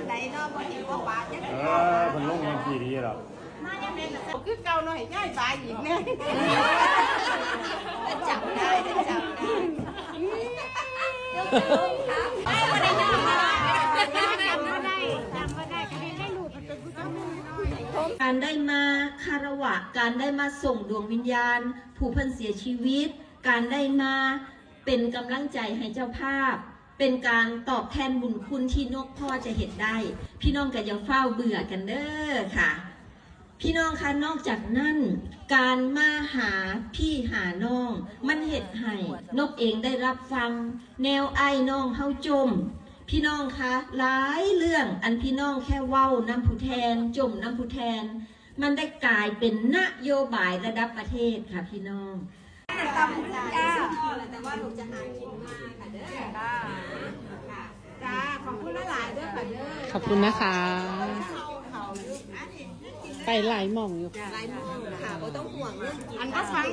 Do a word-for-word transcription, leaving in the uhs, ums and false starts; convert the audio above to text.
เออเพิ่นลงวันที่ดีแล้ว คือเก่าหน่อยย้ายไปอีกเนี่ย จับได้จับได้ การได้มาคารวะ การได้มาส่งดวงวิญญาณ ผู้เพิ่นเสียชีวิต การได้มาเป็นกำลังใจให้เจ้าภาพ เป็นการตอบแทนบุญคุณที่นกพ่อจะเห็นได้ พี่น้องก็อย่าเฝ้าเบื่อกันเด้อค่ะ พี่น้องคะ นอกจากนั้น การมาหาพี่หาน้อง มันเฮ็ดให้นกเองได้รับฟังแนวอ้ายน้องเฮาจม พี่น้องคะ หลายเรื่องอันพี่น้องแค่เว้านำผู้แทน จมนำผู้แทน มันได้กลายเป็นนโยบายระดับประเทศค่ะพี่น้อง จ้า แต่ว่าลูกจะหากินมากค่ะเด้อ จ้า ขอบคุณหลายๆเด้อค่ะเด้อ ขอบคุณนะคะ ไปหลายหม่องอยู่ หลายหม่องค่ะ บ่ต้องห่วงเรื่องกิน อันก็ฟัง